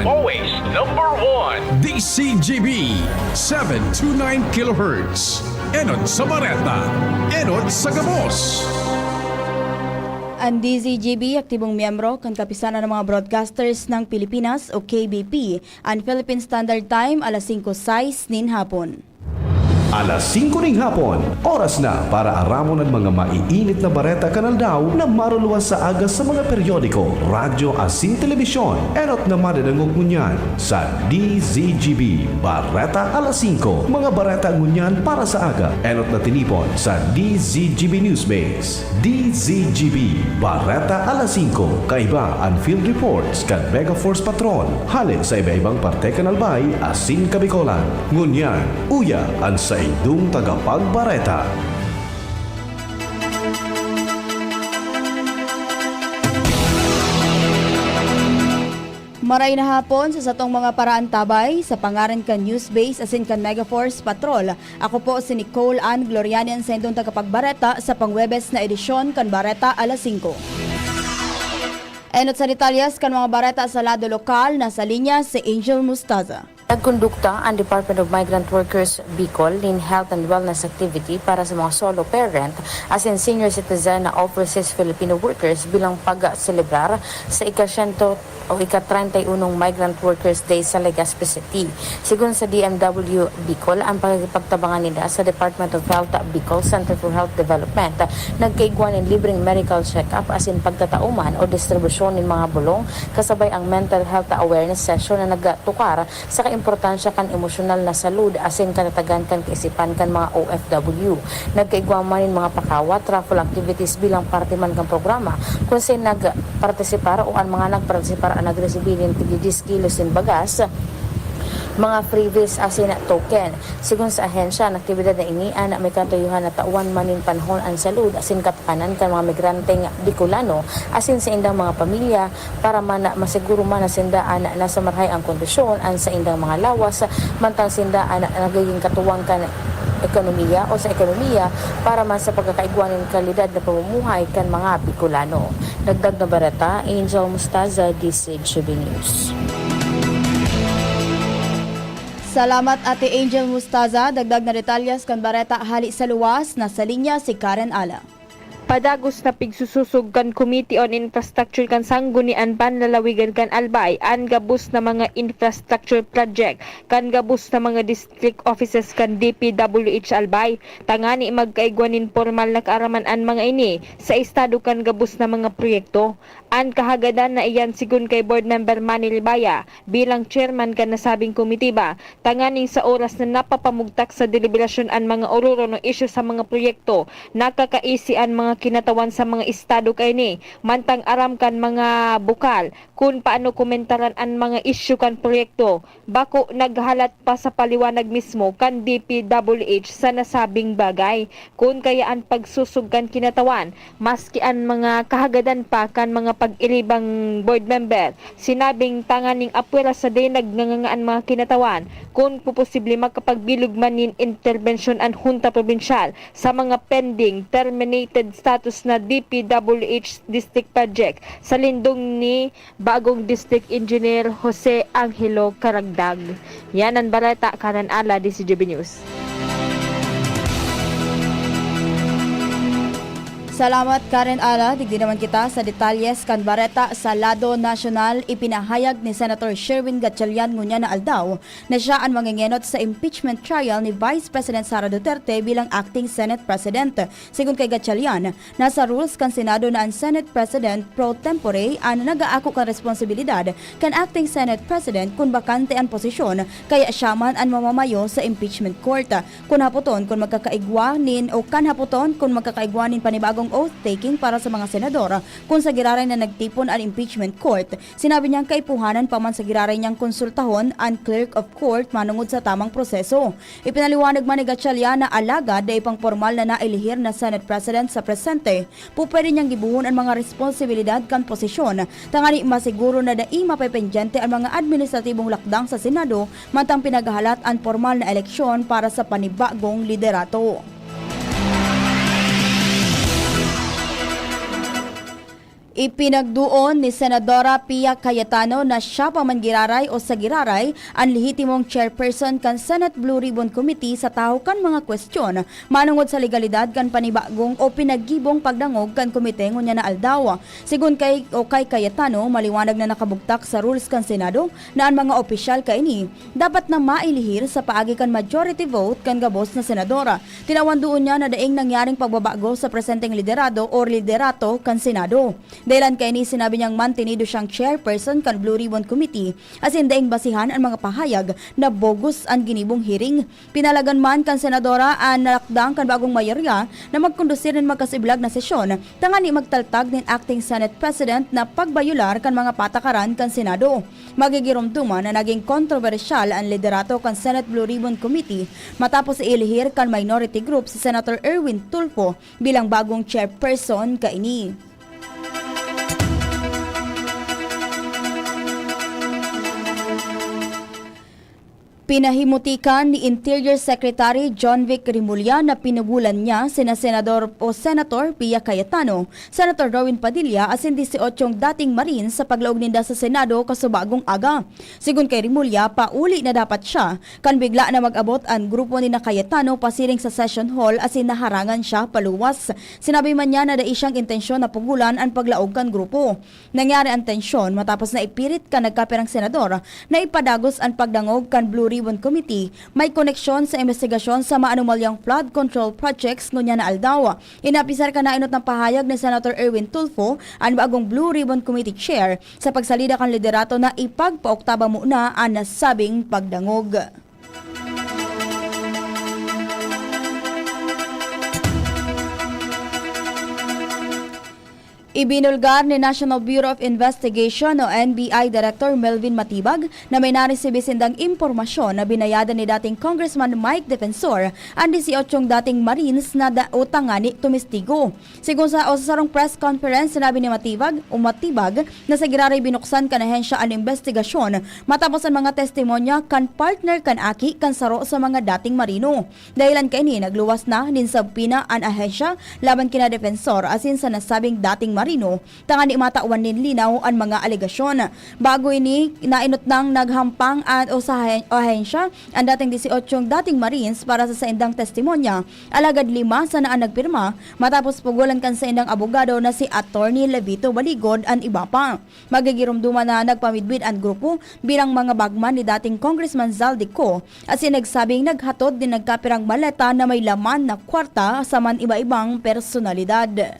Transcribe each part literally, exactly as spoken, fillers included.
Always number one. D C G B, seven two nine kilohertz. Enot sa bareta, enot sa gabos. An D Z G B, aktibong miyembro kan Kapisanan ng mga Broadcasters ng Pilipinas o K B P. An Philippine Standard Time, alas singko sais nin hapon. Alas singko ning hapon, oras na para aramon an mga maiinit na bareta kan aldaw na maruluwas sa aga sa mga periodiko, radyo asin telebisyon. Enot na madadangog ngunyan sa D Z G B Bareta Alas Singko. Mga bareta ngunyan para sa aga, enot na tinipon sa D Z G B Newsbase. D Z G B, Bareta Alas Singko, kaiba an field reports kan Mega Force Patrol, hale sa iba-ibang parte kan Albay asin Kabicolan. Ngunyan, uya an saindong tagapagbareta. Maray na hapon sa satong mga paraantabay, sa pangaran kan Newsbase asin kan Megaforce Patrol. Ako po si Nicole Ann Gloriani, an saindong tagapagbareta sa Pangwebes na edisyon kan Bareta Alas Singko. Enot sa detalyes kan mga bareta sa lado lokal, nasa linya si Angel Mustaza. Nagkondukta an Department of Migrant Workers Bicol nin health and wellness activity para sa mga solo parent asin senior citizen na overseas Filipino workers bilang pagselebrar sa ika-siyento o ika-treinta y unong Migrant Workers Day sa Legazpi City. Sigon sa D M W Bicol, an pakikipagtabangan ninda sa Department of Health Bicol Center for Health Development nagkaigwa nin libreng medical check-up asin pagtatao man o distribusyon nin mga bulong kasabay ang mental health awareness session na nagtukar sa kaimportansya kan emosyonal na salud asin katatagan kan kaisipan kan mga O F W. Nagkaigwa man nin mga pakawat, raffle activities bilang parte man kan programa, kun saen nagpartisipar o an mga nagpartisipar an nagresibi nin tigi dyes kilos nin bagas, mga freebies asin token. Sigon sa ahensya, an aktibidad na ini an may katuyohan na tawan man nin panahon an salud asin kapakanan kan mga migranteng Bicolano asin saindang mga pamilya, para man masiguro man na sinda an nasa marahay ang kondisyon an saindang mga lawas, mantang sinda an nagigin katuwang kan ekonomiya o sa ekonomiya para man sa pagkakaigwa nin kalidad na pamumuhay kan mga Bicolano. Dagdag na bareta, Angel Mustaza, D Z G B News. Salamat, Ate Angel Mustaza. Dagdag na detalyes kan bareta hali sa luwas, nasa linya si Karen Ala. Padagos na pigsusosog kan Committee on Infrastructure kan Sangguniang Panlalawigan kan Albay an gabos na mga infrastructure project kan gabos na mga district offices kan D P W H Albay, tangani magkaigwa nin pormal na kaaraman an mga ini sa estado kan gabos na mga proyekto. An kahagadan na iyan, sigon kay Board Member Manny Libaya, bilang chairman kan nasabing komitiba, tanganing sa oras na napapamugtak sa deliberasyon an mga ororo na isyu sa mga proyekto, nakakaisi an mga kinatawan sa mga estado kaini, mantang aram kan mga bukal kun paano komentaran an mga isyu kan proyekto. Bako naghalat pa sa paliwanag mismo kan D P W H sa nasabing bagay, kun kaya an pagsosog kan kinatawan, maski an mga kahagadan pa kan mga pag-iribang board member, sinabing tanganing apwera sa DENAG nanganganga an mga kinatawan, kun po posible makapagbilog man nin interbensyon an Hunta Probinsyal sa mga pending terminated status na D P W H district project sa lindong ni bagong District Engineer Jose Angelo Caragdag. Yan an bareta, Karen Ala, D Z G B News. Salamat, Karen Ala. Digdi naman kita sa detalyes kan bareta sa lado nasyonal. Ipinahayag ni Senator Sherwin Gatchalian ngunyan na aldaw na siya an mangengenot sa impeachment trial ni Vice President Sara Duterte bilang acting Senate President. Sigon kay Gatchalian, nasa rules kan Senado na an Senate President pro tempore an nag-aako kan responsibilidad kan acting Senate President kun bakante an posisyon, kaya siya man an mamamayo sa impeachment court. Kun hapoton kun magkakaigwa nin, o kan hapoton kun magkakaigwa nin panibagong oath-taking para sa mga senador, kun sa giraray na nagtipon an impeachment court, sinabi niyang kaipuhanan pa man sa giraray niyang konsultahon an Clerk of Court manongod sa tamang proseso. Ipinaliwanag man ni Gatchalian na alagad dai pang pormal na nailihir na Senate President sa presente, pupwede niyang gibohon an mga responsibilidad kan posisyon, tangani masiguro na dai mapependyente an mga administratibong lakdang sa Senado mantang pinaghahalat an pormal na eleksyon para sa panibagong liderato. Ipinagduon ni Senadora Pia Cayetano na siya pa man giraray o sa giraray an lehitimong chairperson kan Senate Blue Ribbon Committee sa tahaw kan mga kwestiyon manongod sa legalidad kan panibagong o pinaggibong pagdangog kan komite ngunyan na aldaw. Sigon kay, o kay Cayetano, maliwanag na nakabugtak sa rules kan Senado na an mga opisyal kaini dapat na mailihir sa paagi kan majority vote kan gabos na senador. Tinawan duon niya na daing nangyaring pagbabago sa presenteng liderado o liderato kan Senado. Dahilan kaini, sinabi niyang mantenido siyang chairperson kan Blue Ribbon Committee, asin daing basihan an mga pahayag na bogus an ginibong hearing. Pinalagan man kan senadora an nalakdang kan bagong mayorya na magkondusir nin magkasiblag na sesyon tangani magtaltag nin acting Senate President na pagbayolar kan mga patakaran kan Senado. Magigiromdoman na naging kontrobersyal an liderato kan Senate Blue Ribbon Committee matapos iilihir kan minority group si Senator Erwin Tulfo bilang bagong chairperson kaini. Pinahimutikan ni Interior Secretary John Vic Remulla na pinugulan niya sina Senador o Senator Pia Cayetano, Senator Robin Padilla asin dieciocho dating Marines sa paglaog ninda sa Senado kasubagong aga. Sigon kay Remulla, pauli na dapat siya kan bigla na mag-abot an grupo ni na Cayetano pasiring sa session hall asin naharangan siya paluwas. Sinabi man niya na dai siyang intensyon na pugulan an paglaog kan grupo. Nangyari an tensyon matapos na ipirit kan nagkapirang senador na ipadagos an pagdangog kan Blue Ribbon Committee may koneksyon sa imbestigasyon sa maanomalyang flood control projects ngunyan na aldaw. Inapisar kan naenot na pahayag ni Senator Erwin Tulfo, an bagong Blue Ribbon Committee Chair, sa pagsalida kan liderato na ipagpaoktaba muna an nasabing pagdangog. Ibinulgar ni National Bureau of Investigation o N B I Director Melvin Matibag na may naresibi sindang impormasyon na binayadan ni dating Congressman Mike Defensor an dieciocho dating Marines na da-, o tangani tumistigo. Sigon sa, o sa sarong press conference, sinabi ni Matibag, o Matibag, na sa giraray binuksan kan ahensya an imbestigasyon matapos an mga testimonya kan partner kan aki kan saro sa mga dating Marino. Dahilan kaini, nagluwas na nin subpoena an ahensya laban kina Defensor asin sa nasabing dating Marino tangani matawan nin linaw an mga alegasyon. Bago ini, naenot nang naghampang an, o sa ahen-, ahensya an dating dieciocho dating Marines para sa saindang testimonya, alagad lima sana an nagpirma matapos pugolan kan saindang abogado na si Attorney Levito Baligod an iba pa. Magigiromdoman na nagpamidbid an grupo bilang mga bagman ni dating Congressman Zaldy Co, asin nagsabing naghatod nin nagkapirang maleta na may laman na kwarta sa man iba-ibang personalidad.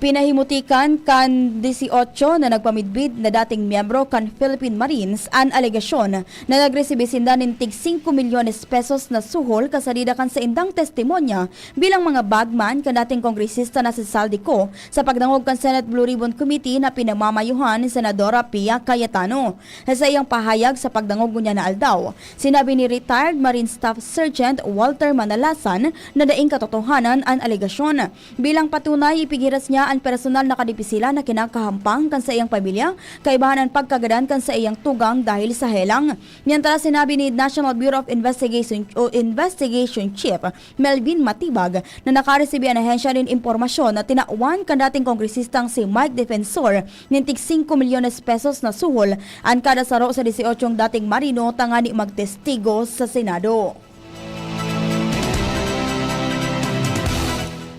Pinahimutikan kan dieciocho na nagpamidbid na dating miyembro kan Philippine Marines an alegasyon na nagresibi sinda nin tig singko milyones pesos na suhol kasalida kan saindang testimonya bilang mga bagman kan dating kongresista na si Zaldy Co sa pagdangog kan Senate Blue Ribbon Committee na pinamamayuhan ni Senadora Pia Cayetano. Sa saiyang pahayag sa pagdangog ngunyan na aldaw, sinabi ni Retired Marine Staff Sergeant Walter Manalasan na daing katotohanan an alegasyon. Bilang patunay, ipighiras niya an personal na kadipisila na kinakahampang kan saiyang pamilya, kaibahan an pagkagadan kan saiyang tugang dahil sa helang. Mientras, sinabi ni National Bureau of Investigation o Investigation Chief Melvin Matibag na nakaresibi an ahensya nin impormasyon na tinawan kan dating kongresistang si Mike Defensor nin tig singko milyones pesos na suhol an kada saro sa dieciocho dating Marino tangani magtestigo sa Senado.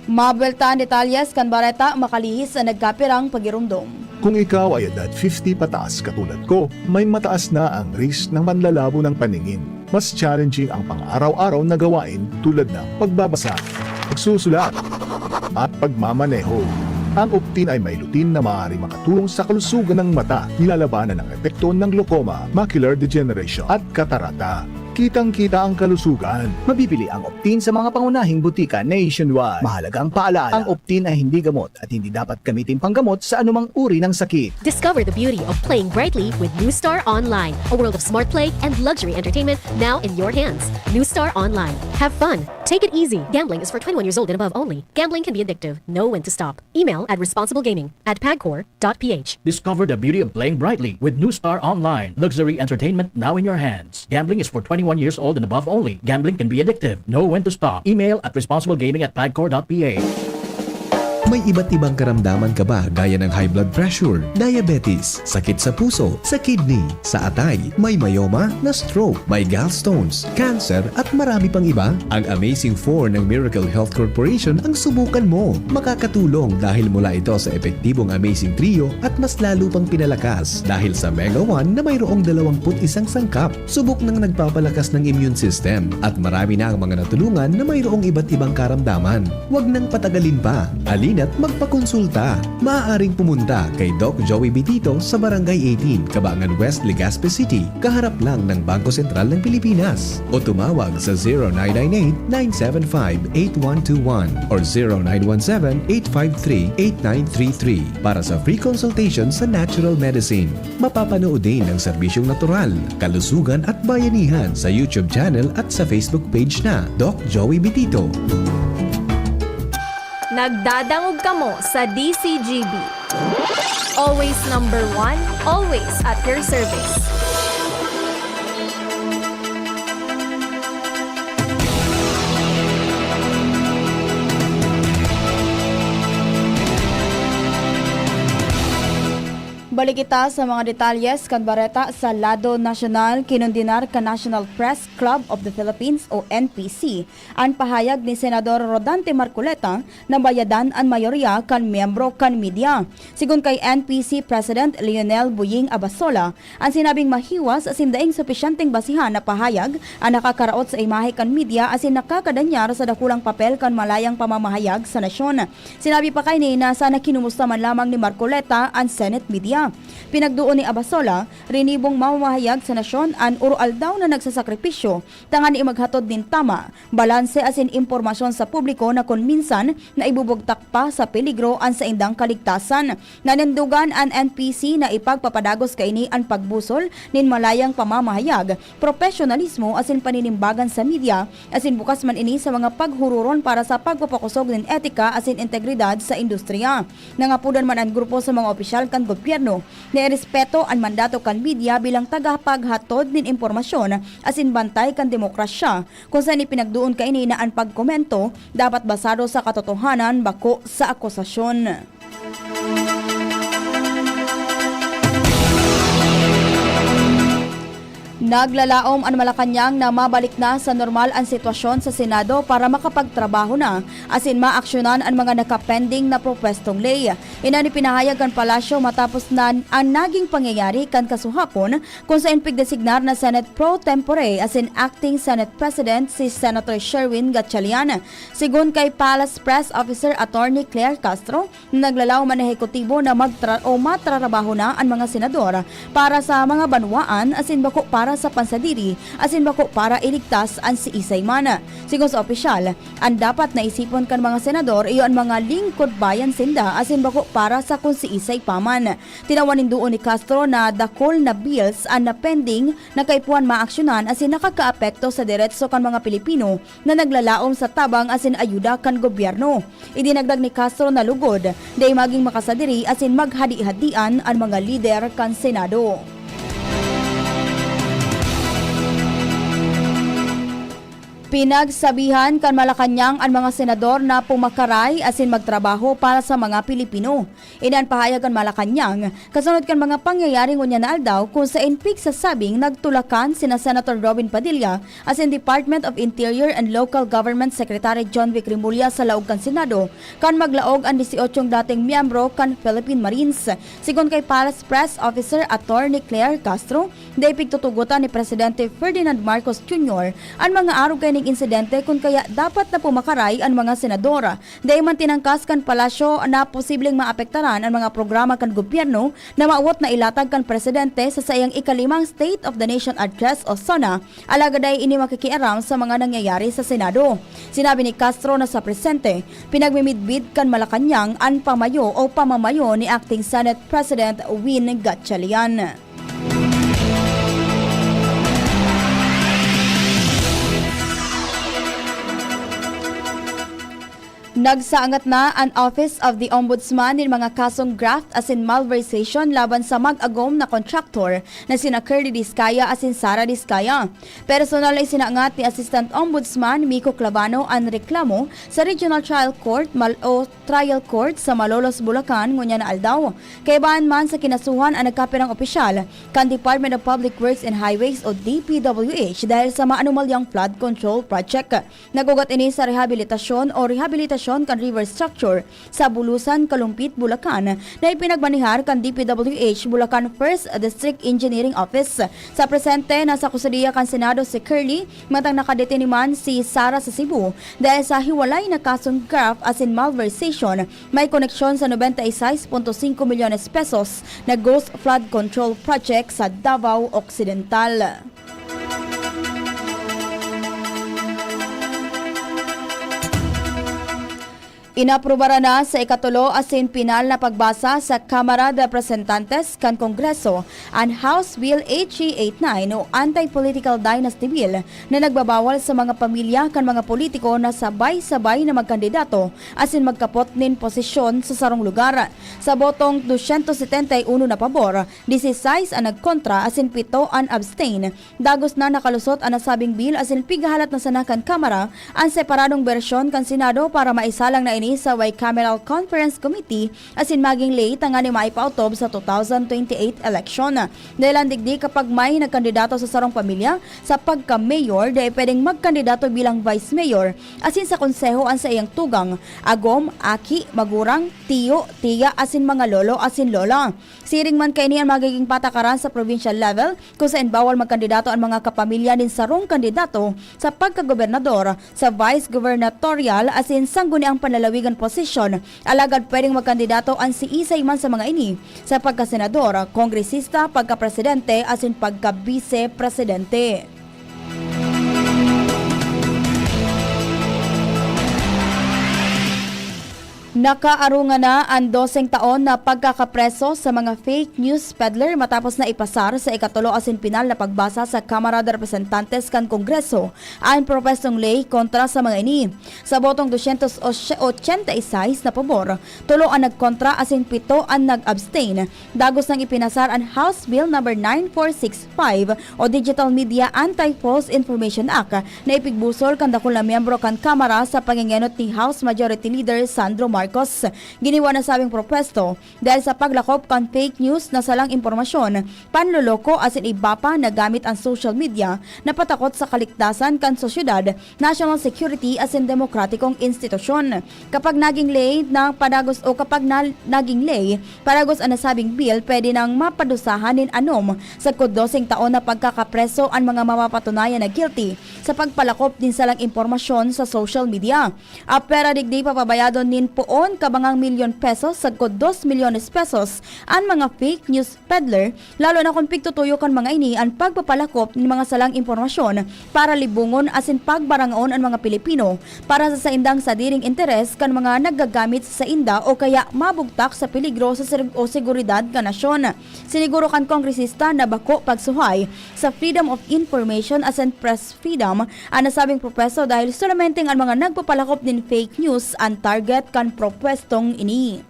Mabuwelta an detalyes kan bareta makalihis sa nagkapirang pagiromdom. Kung ikaw ay edad fifty pataas katulad ko, may mataas na ang risk ng panlalabo ng paningin. Mas challenging ang pang-araw-araw na gawain tulad ng pagbabasa, pagsusulat, at pagmamaneho. Ang Optin ay may lutein na maaari makatulong sa kalusugan ng mata, nilalabanan ang epekto ng glaucoma, macular degeneration, at katarata. Kitang-kita ang kalusugan. Mabibili ang Optin sa mga pangunahing butika nationwide. Mahalagang paalaala, ang Optin ay hindi gamot at hindi dapat gamitin panggamot sa anumang uri ng sakit. Discover the beauty of playing brightly with New Star Online, a world of smart play and luxury entertainment now in your hands. New Star Online. Have fun, Take it easy. Gambling is for twenty-one years old and above only. Gambling can be addictive. Know when to stop. Email at responsiblegaming at pagcor dot p h. Discover the beauty of playing brightly with New Star Online, luxury entertainment now in your hands. Gambling is for twenty-one years old and above only. Gambling can be addictive. Know when to stop. Email at responsiblegaming at pagcor dot p h. May iba't ibang karamdaman ka ba, gaya ng high blood pressure, diabetes, sakit sa puso, sa kidney, sa atay, may myoma, na-stroke, may gallstones, cancer, at marami pang iba? Ang Amazing Four ng Miracle Health Corporation ang subukan mo. Makakatulong dahil mula ito sa epektibong Amazing Trio at mas lalo pang pinalakas dahil sa Mega One na mayroong dalawampu't isang sangkap. Subok nang nagpapalakas ng immune system at marami na ang mga natulungan na mayroong iba't ibang karamdaman. Huwag nang patagalin pa. Halina't magpakonsulta. Maaaring pumunta kay Doc Joey Bitito sa Barangay eighteen, Cabangan West, Legazpi City, kaharap lang ng Bangko Sentral ng Pilipinas. O tumawag sa zero nine nine eight, nine seven five, eight one two one or zero nine one seven, eight five three, eight nine three three para sa free consultation sa natural medicine. Mapapanood din ang serbisyong natural, kalusugan at bayanihan sa YouTube channel at sa Facebook page na Doc Joey Bitito. Nagdadangog kamo sa D C G B. Always number one, always at your service. Balik kita sa mga detalye kan bareta sa lado nasyonal. Kinondenar kan National Press Club of the Philippines o N P C an pahayag ni Senador Rodante Marcoleta na bayadan an mayorya kan miyembro kan media. Sigon kay N P C President Leonel Buying Abasola, an sinabing mahiwas asin daing supisyenteng basihan na pahayag an nakakaraot sa imahe kan media asin nakakadanyar sa dakulang papel kan malayang pamamahayag sa nasyon. Sinabi pa kaini na sana kinumusta man lamang ni Marcoleta an Senate media. Pinagduon ni Abasola, rinibong mamamahayag sa nasyon an oro-aldaw na nagsasakripisyo tanganing maghatod nin tama, balanse asin impormasyon sa publiko na kun minsan naibubugtak pa sa peligro an saindang kaligtasan. Nanindogan an N P C na ipagpapadagos kaini an pagbusol nin malayang pamamahayag, propesyonalismo asin paninimbagan sa media, asin bukas man ini sa mga paghururon para sa pagpapakosog nin etika asin integridad sa industriya. Nangapodan man an grupo sa mga opisyal kan gobyerno na irespeto an mandato kan media bilang tagapaghatod nin impormasyon asin bantay kan demokrasya, kun saan ipinagduon kaini na an pagkomento dapat basado sa katotohanan, bako sa akusasyon. Naglalaom an Malacañang na mabalik na sa normal an sitwasyon sa Senado para makapagtrabaho na asin maaksyonan an mga nakapending na propwestong ley. Iyan an ipinahayag kan Palasyo matapos na an naging pangyayari kan kasuhapon, kung saen pigdesignar na Senate pro tempore asin acting Senate President si Senator Sherwin Gatchalian. Sigon kay Palace Press Officer Attorney Claire Castro, na naglalaom an ehekutibo na magtra-, o matrarabaho na an mga senador para sa mga banwaan asin bako para sa pansadiri asin bako para iligtas an siisay man. Sigon sa opisyal, an dapat na isipon kan mga senador iyo an mga lingkod bayan sinda asin bako para sa kun siisay pa man. Tinawan nin duon ni Castro na dakul na bills an na-pending na kaipuhan maaksyonan asin nakakaapekto sa deretso kan mga Pilipino na naglalaom sa tabang asin ayuda kan gobyerno. Idinagdag ni Castro na lugod, dai magin makasadiri asin maghadi-hadian an mga lider kan Senado. Pinagsabihan kan Malacañang an mga senador na pumakaray asin magtrabaho para sa mga Pilipino. Iyan an pahayag kan Malacañang, kasunod kan mga pangyayari ngunyan na aldaw kung saen pigsasabing nagtulakan sina Senator Robin Padilla asin Department of Interior and Local Government Secretary John Vic Remulla sa laog kan Senado kan maglaog an dieciocho dating miyembro kan Philippine Marines. Sigon kay Palace Press Officer Attorney Claire Castro, dai pigtutugotan ni Presidente Ferdinand Marcos Junior an mga arog kaining insidente, kun kaya dapat na pumakaray an mga senador. Dai man tinangkas kan Palasyo na posibleng maapektaran an mga programa kan gobyerno na mawot na ilatag kan presidente sa saiyang ikalimang State of the Nation Address o SONA, alagad dai ini makikiaram sa mga nangyayari sa Senado. Sinabi ni Castro na sa presente, pinagmimidbid kan Malacañang an pamayo o pamamayo ni Acting Senate President Win Gatchalian. Nagsaangat na an Office of the Ombudsman nin mga kasong graft asin malversation laban sa mag-agom na kontraktor na sina Curly Discaya asin Sara Discaya. Personal na isinaangat ni Assistant Ombudsman Miko Clavano an reklamo sa Regional Trial Court Mal-, o Trial Court sa Malolos, Bulacan, ngunyan na aldaw. Kaibahan man sa kinasuhan an nagkapirang opisyal kan Department of Public Works and Highways o D P W H dahil sa maanomalyang flood control project. Nag-ugat ini sa rehabilitasyon o rehabilitasyon kan river structure sa Bulusan, Kalumpit, Bulacan, na ipinagmanihar kan D P W H Bulacan First District Engineering Office. Sa presente, nasa kustodiya kan Senado si Curly, mantang nakadetene man si Sara sa Cebu dahil sa hiwalay na kasong graft asin malversation, may koneksyon sa noventa y seis punto singko milyones pesos na Ghost Flood Control Project sa Davao Occidental. Inaprubaran na sa ikatulo asin pinal na pagbasa sa Kamara de Representantes kan Kongreso an House Bill eight three eight nine o Anti-Political Dynasty Bill na nagbabawal sa mga pamilya kan mga politiko na sabay-sabay na magkandidato asin magkapot nin posisyon sa sarong lugar. Sa botong dosyentos setenta y uno na pabor, disisais an nagkontra asin pito an abstain. Dagos na nakalusot an nasabing bill asin pighahalat na sana kan Kamara an separadong bersyon kan Senado para maisalang na ini sa Bicameral Conference Committee asin maging ley tanganing maipaotob sa two thousand twenty-eight election. Dahelan digdi, kapag may nagkandidato sa sarong pamilya sa pagka-mayor, dai pwedeng magkandidato bilang vice mayor asin sa konseho an saiyang tugang, agom, aki, magurang, tiyo, tiya asin mga lolo asin lola. Siring man kaini an magiging patakaran sa provincial level, kung saen bawal magkandidato an mga kapamilya nin sarong kandidato sa pagkagobernador, sa vice gubernatorial asin sangguniang panlalawigan posisyon, alagad pwedeng magkandidato an siisay man sa mga ini sa pagkasenador, kongresista, pagkapresidente asin pagkabise-presidente. Nakaarungan na an doseng taon na pagkakapreso sa mga fake news peddler matapos na ipasar sa ikatulo asin pinal na pagbasa sa Kamara de Representantes kan Kongreso an propwestong ley kontra sa mga ini. Sa botong dosyentos ochenta y seis na pabor, tulo an nagkontra asin pito an nag-abstain. Dagos nang ipinasar an House Bill Number nine four six five o Digital Media Anti-False Information Act na ipigbusol kan dakul na miyembro kan Kamara sa pangengenot ni House Majority Leader Sandro Marcos. Giniwa na sabing propwesto dahil sa paglakop kan fake news na salang impormasyon, panloloko asin iba pa na gamit an social media na patakot sa kaligtasan kan sosyedad, national security asin demokratikong institusyon. Kapag naging ley na padagos o kapag na, naging ley, padagos an nasabing bill, pwede nang mapadusahan nin anom sagkod doseng taon na pagkakapreso an mga mapapatunayan na guilty sa pagpalakop nin salang impormasyon sa social media. Apwera digdi, papabayadon nin poon kabangang milyon pesos sagkod dos milyones pesos an mga fake news peddler, lalo na kun pigtutuyo kan mga ini an pagpapalakop nin mga salang impormasyon para libongon asin pagbarangaon an mga Pilipino para sa saindang sadiring interes kan mga naggagamit sa sainda o kaya mabugtak sa peligro sa sir-, o seguridad kan nasyon. Siniguro kan kongresista na bako pagsuhay sa freedom of information asin press freedom an nasabing propwesto dahil solamenteng an mga nagpapalakop nin fake news an target kan propwestong ini.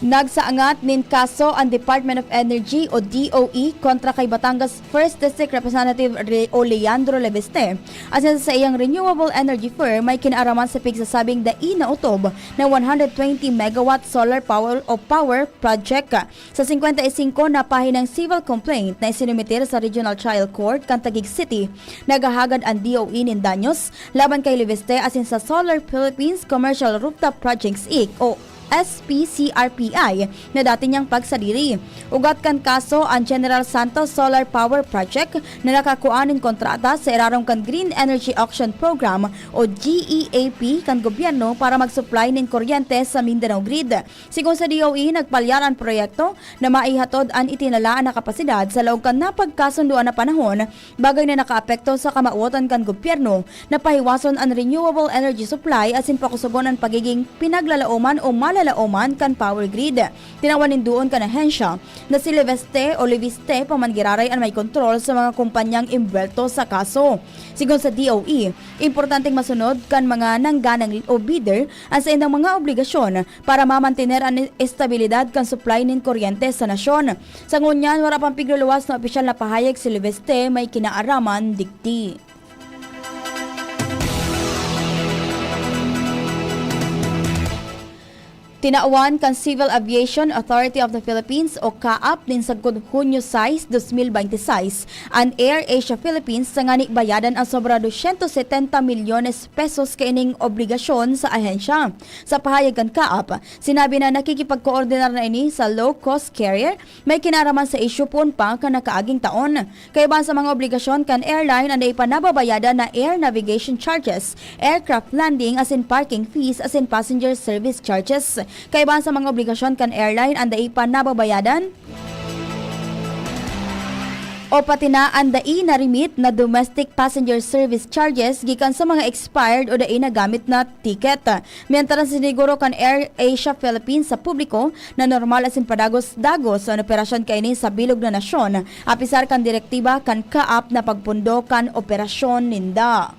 Nagsaangat nin kaso an Department of Energy o D O E kontra kay Batangas First District Representative Re-, o Leandro Leviste, asin sa saiyang renewable energy firm may kinaaraman sa pigsasabing dai naotob na one hundred twenty megawatt solar power o power project. Sa singkwenta y singko na pahinang civil complaint na isinumitir sa Regional Trial Court kan Taguig City, naghahagad an D O E nin danyos laban kay Leviste asin sa Solar Philippines Commercial Rooftop Projects Inc o S P C R P I na dati niyang pagsadiri. Ugat kan kaso an General Santos Solar Power Project na nakakua nin kontrata sa irarom kan Green Energy Auction Program o G E A P kan gobyerno para mag-supply nin kuryente sa Mindanao Grid. Sigon sa D O E, nagpalyar an proyekto na maihatod an itinalaan na kapasidad sa laog kan napagkasundoan na panahon, bagay na nakaapekto sa kamawotan kan gobyerno na pahiwason an renewable energy supply asin pakosogon an pagiging pinaglalaoman o nalaoman kan power grid. Tinawan nin duon kan ahensya na si Leveste o Leviste pa man giraray an may kontrol sa mga kumpanyang imbuwelto sa kaso. Sigon sa D O E, importanteng masunod kan mga nangganang o bidder an saindang mga obligasyon para mamantener an estabilidad kan supply nin kuryente sa nasyon. Sa ngunyan, wara pang pigluluwas na opisyal na pahayag si Leveste may kinaaraman digdi. Tinawan kan Civil Aviation Authority of the Philippines o CAAP nin sagkod Hunyo sais, dos mil bente sais, an Air Asia Philippines tangani bayadan an sobra dosyentos setenta milyones pesos kaining obligasyon sa ahensya. Sa pahayag kan CAAP, sinabi na nakikipagkoordinar na ini sa low-cost carrier may kinaaraman sa isyu poon pa kan nakaaging taon. Kaibahan sa mga obligasyon kan airline an dai pa nababayadan na air navigation charges, aircraft landing asin parking fees asin passenger service charges. Kaibahan sa mga obligasyon kan airline an dai pa nababayadan o pati na an dai na-remit na domestic passenger service charges gikan sa mga expired o dai nagamit na ticket. Mientras, siniguro kan Air Asia Philippines sa publiko na normal asin padagos-dagos an operasyon kaini sa bilog na nasyon, apisar kan direktiba kan CAAP na pagpundo kan operasyon ninda.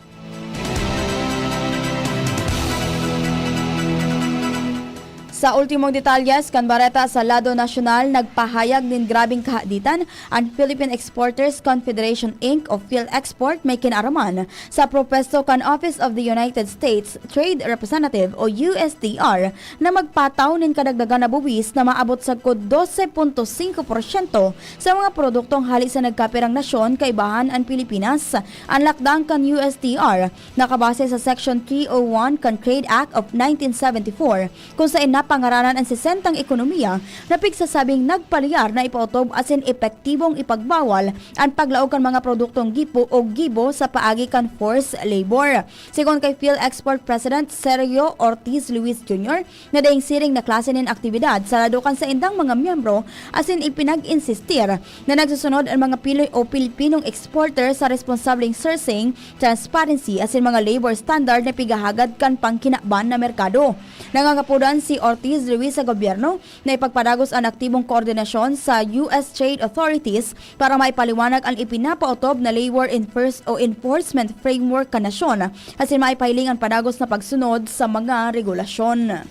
Sa ultimong detalyes kan bareta sa lado nasyonal, nagpahayag nin grabeng kahaditan an Philippine Exporters Confederation Inc o PhilExport may kinaaraman sa propwesto kan Office of the United States Trade Representative o U S T R na magpataw nin kadagdagan na buwis na maabot sagkod dose punto singko porsyento sa mga produktong hale sa nagkapirang nasyon kaibahan an Pilipinas. An lakdang kan U S T R nakabase sa Section three oh one kan Trade Act of nineteen seventy-four, kung saen napangaranan an sesentang ekonomiya na pigsasabing nagpaliyar na ipaotob asin epektibong ipagbawal an paglaog kan mga produktong gipo o gibo sa paagi kan forced labor. Sigon kay PhilExport President Sergio Ortiz Luis Junior, na daing siring na klase nin aktibidad sa lado kan saindang mga miyembro asin ipinag-insistir na nagsusunod an mga Pinoy o Pilipinong exporter sa responsableng sourcing, transparency asin mga labor standard na pighahagad kan pangkinaban na merkado. Nangangapodan si Ortiz Luis sa gobyerno na ipagpadagos an aktibong koordinasyon sa U S trade authorities para maipaliwanag an ipinapaotob na labor enforce o enforcement framework kan nasyon asin maipahiling an padagos na pagsunod sa mga regulasyon.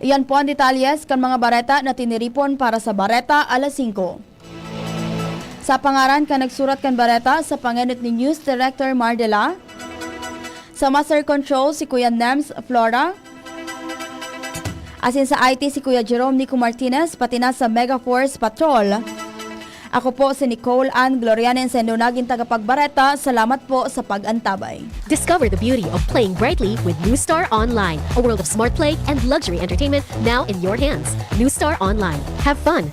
Iyan po ang detalyes kan mga bareta na tiniripon para sa Bareta Alas Singko. Sa pangaran kan nagsurat kan bareta, sa pangenot ni News Director Mardela, sa Master Control si Kuya Nems Flora, asin sa I T si Kuya Jerome Nico Martinez, pati na sa Mega Force Patrol. Ako po si Nicole Ann Glorianen, sendo naging tagapagbareta. Salamat po sa pag-antabay. Discover the beauty of playing brightly with New Star Online, a world of smart play and luxury entertainment now in your hands. New Star Online. Have fun,